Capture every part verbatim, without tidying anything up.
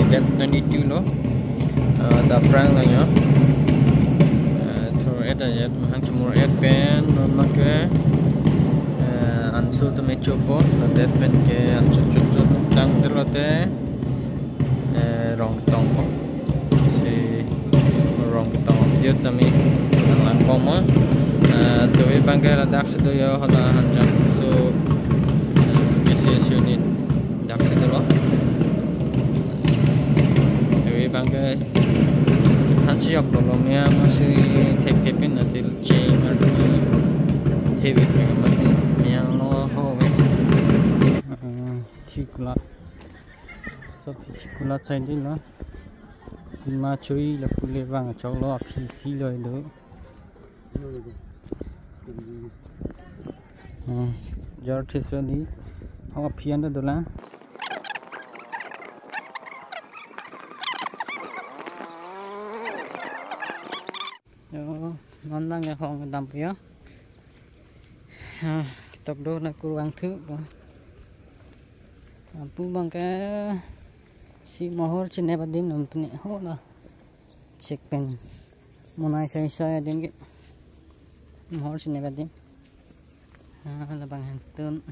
Gate twenty-two lo. Ah, dak aphrang nang yo. Ah, through et aja, mahang chumur et pen, non make, ah, ansu tame chopo, ladet pen ke ansu chocho tang telote, eh, Rongtong po. Si Rongtong dia tame nang lang po mo. Ah, tuwi bangke ladak si do yo hala hanjang. So, ah, K C S unit dak si dolo. Tuwi bangke thansi yok dolo, meyang masi thekthepin atil cheng arni thepik meyang masi meyang lo ho ve. Ah, chikla. So chikla chai di lo. Ma chui lapu le bang chok lo, aphi si lo do. Hmm, jor thesoni. Ho aphi an do la. Yo, non bang ya hong dam pu ya. Ah, ketok do na kurang thu. Apu bangke si mohor chinep adim non pini ho la. Chek pen. Monai sai sai adim ke. Mohor chinep adim. Ah, labang hantun.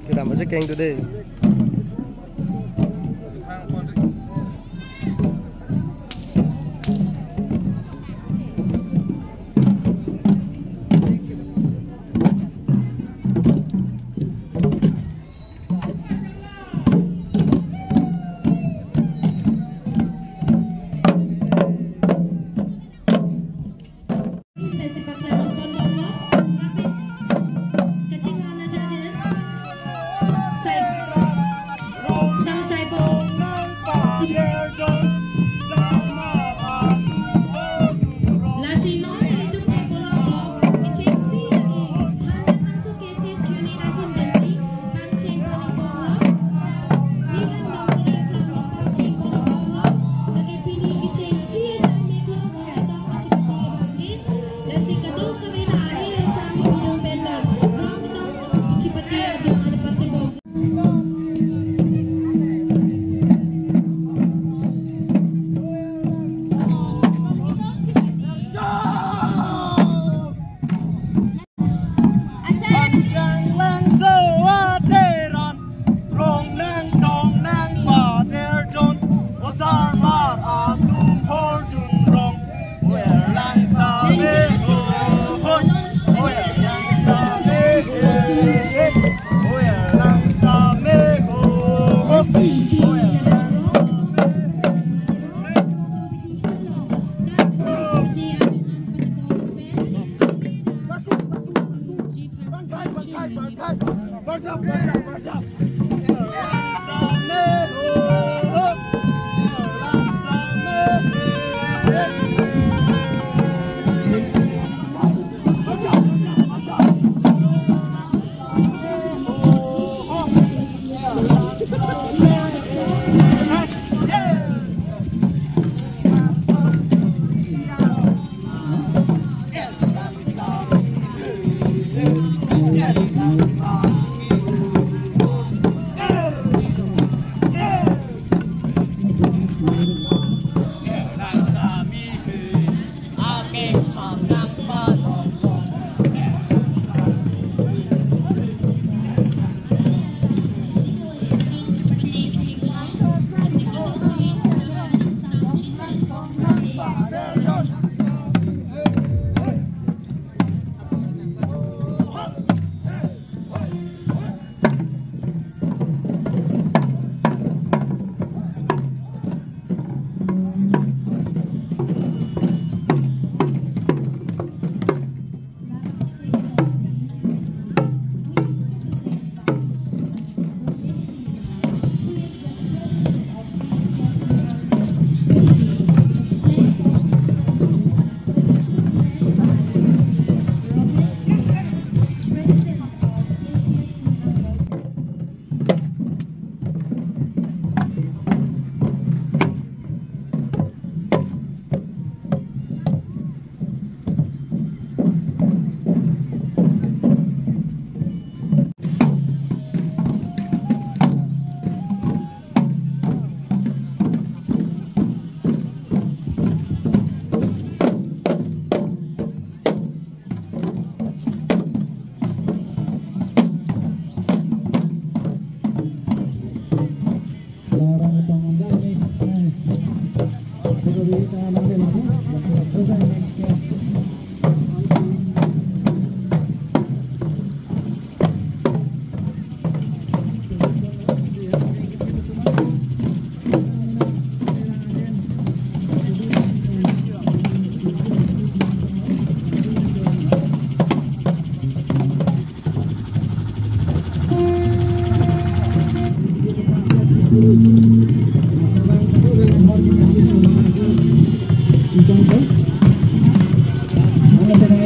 Kedam aja keng today.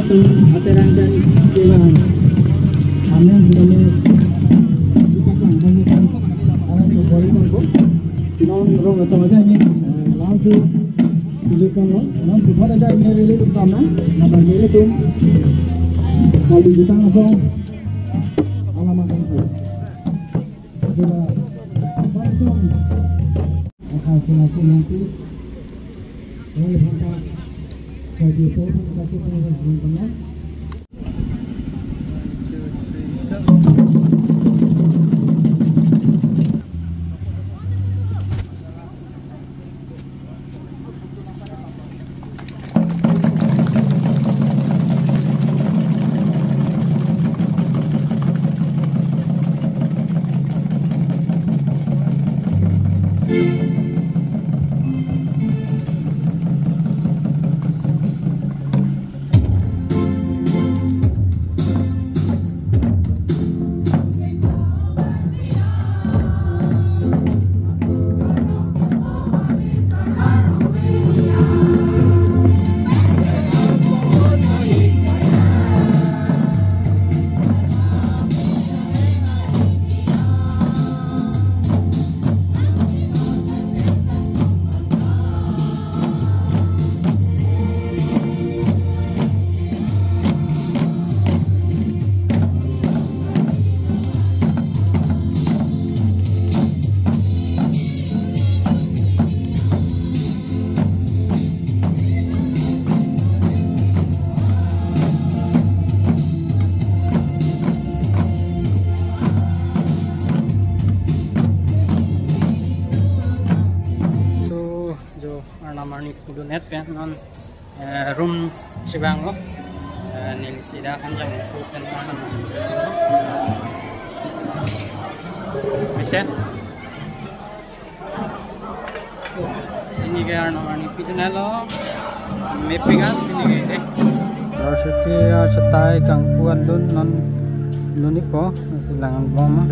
Aterang dan kevang. Amen, amen. Kita kan banyak kan. Amen, kembali kan, Bu. Non rong atau aja ini. Eh, langsung tunjukkan, Bu. Non bukan aja ini, ini utama. Nama ini tuh. Kalau kita langsung alamat itu. Sudah langsung. Akan semakin nanti. Oleh Bapak Haji Paul, Haji Paul, Haji Paul. So, jo Arnam arni pudun-et pen non, eh, room chevanglo. Eh, neli sida kanjang su pen Arnam arni. Bisa? Pini ke Arnam arni pidun-etlo. Mepik an pini ke dei. Varsity achetai kangpu alun non lun-ikpo, si lang bom.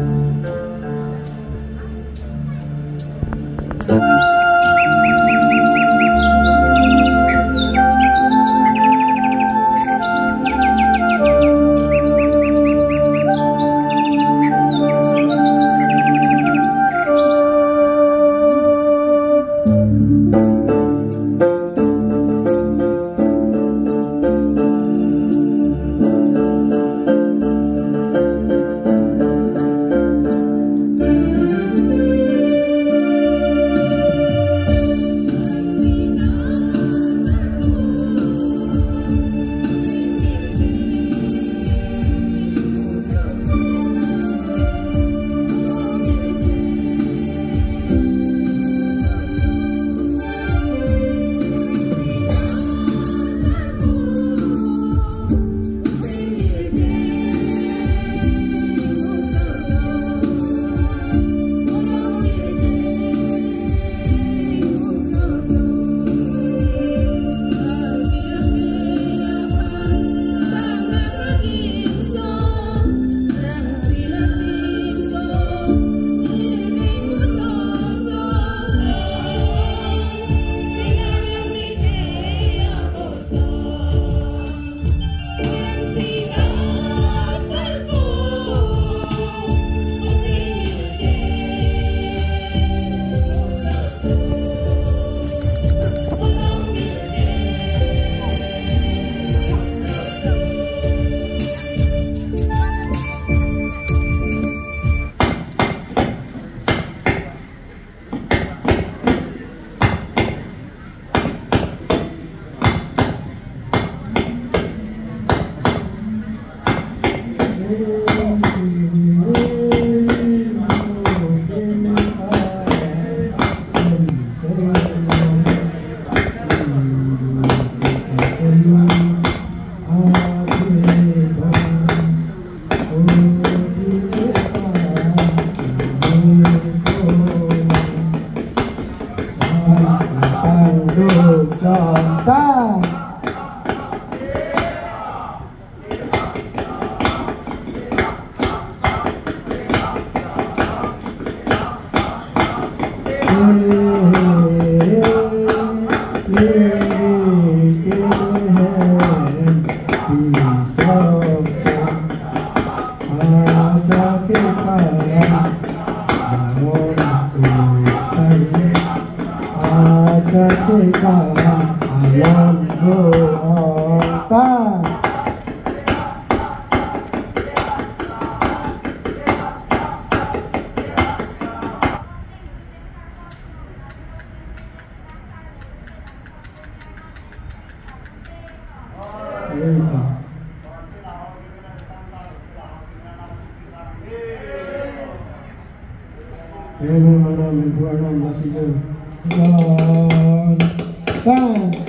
Time. Time.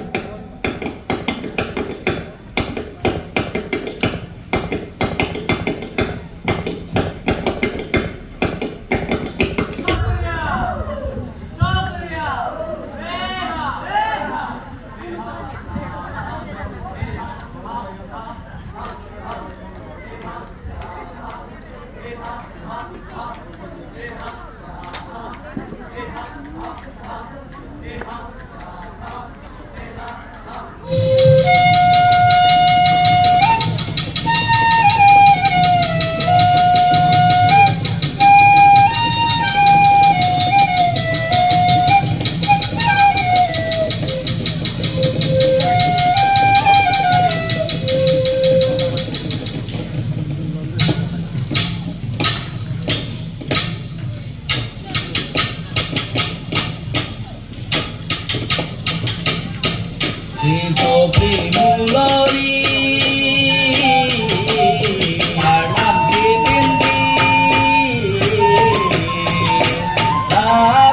Si sopli mulori, arnam si pinpi, ta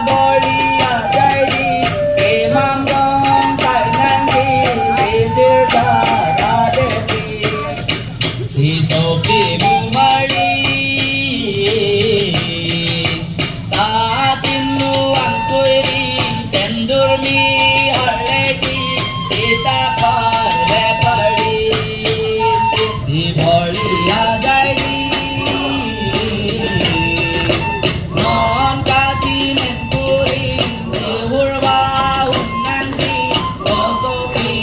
bor-i ajairi, kemang dong sai nangji, si jirta ta deti. Si sopli mumari, ta chinlu angkuiri, tendur mi harleki, sita parle pari, si bor-i ajairi. Non kati menpuri, si hurba hunansi, sopli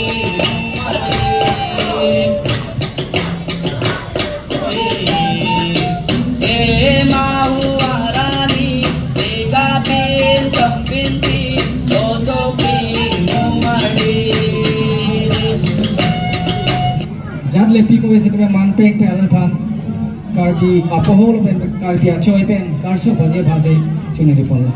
mumari. Jat lepi kove si kove manpeng pen alanphan Karbi apoho lapen Karbi achoi pen karcho baje baje chunari ponlo.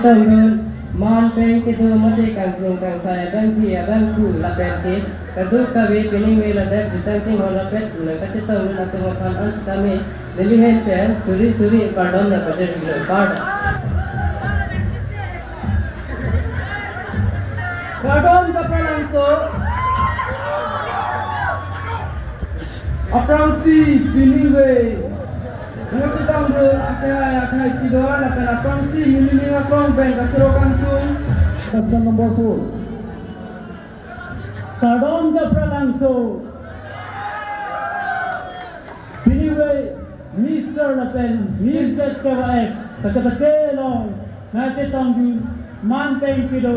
Tangdun, man pen kedo mate kangkrung kangsai abangpi abangphu lapen ke kadokave pining ave ladak jutang tinghon rapet nang kachetongdun atum aphan an sitame neli ahin pen suri suri kardom nangpajir-iklo, kardom. Kardom Japralangso. Aphrangsi pining ave nangchetongdun akehai akehai kedo lapen aphrangsi neli ning aklong pen kachoro kangtung. Question number four. Kardom Japralangso. Pining ave Mister lapen Miss Z K Y F kachepate along nangchetongdun man pen kedo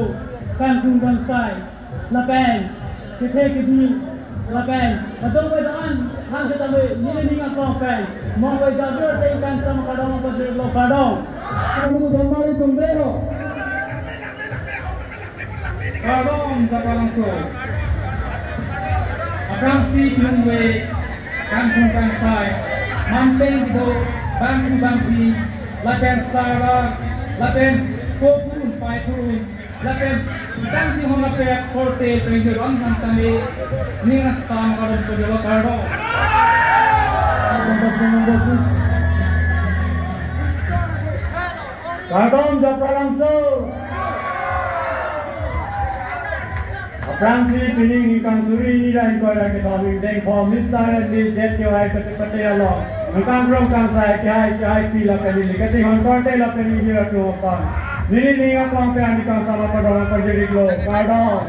kangkrung kangsai lapen kethe kedi lapen kadokave do-an aphan sitame neli ning aklong pen mongve jabir te kangsam kardom pajir-iklo, kardom. Kamu dong mari tung deh ho. Kardom Japralangso. Aphrangsi pining ave kangkrung kangsai man pen kedo bangphu bangphi lapen sara lapen kophurun paiphurun lapen jutang tinghon rapet korte penjor on han tame ning aksam kardom pajir-iklo, kardom. Kardom Japralangso. Aphrangsi pining ningkan suri hini ra ingkoi ra kethom ingdeng pho Mister and Miss Z K Y F kachepate along nangkangkrung kangsai akehai akehai pi lapen neli katinghon korte lapen ingjir atum aphan neli ning aklong pen ani kangsam kardom pajir-iklo, kardom.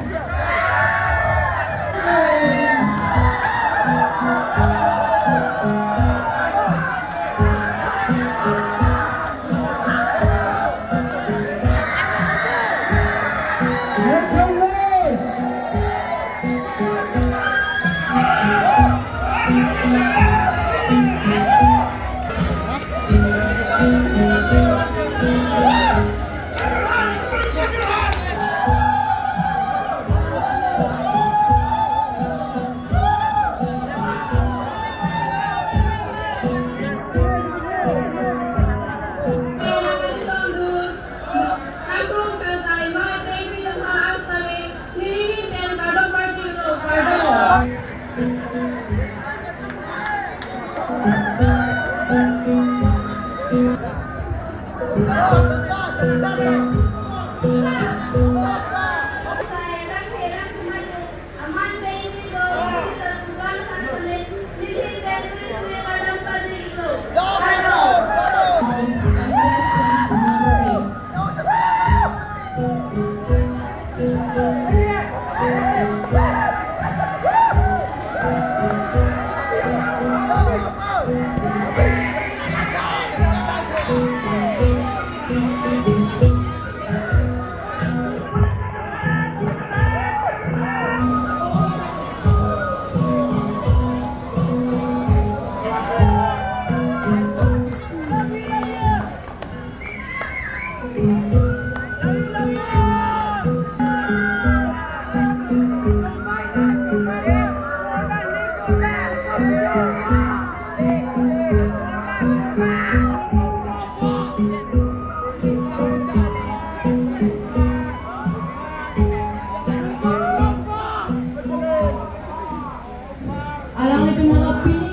Alanglitum malapin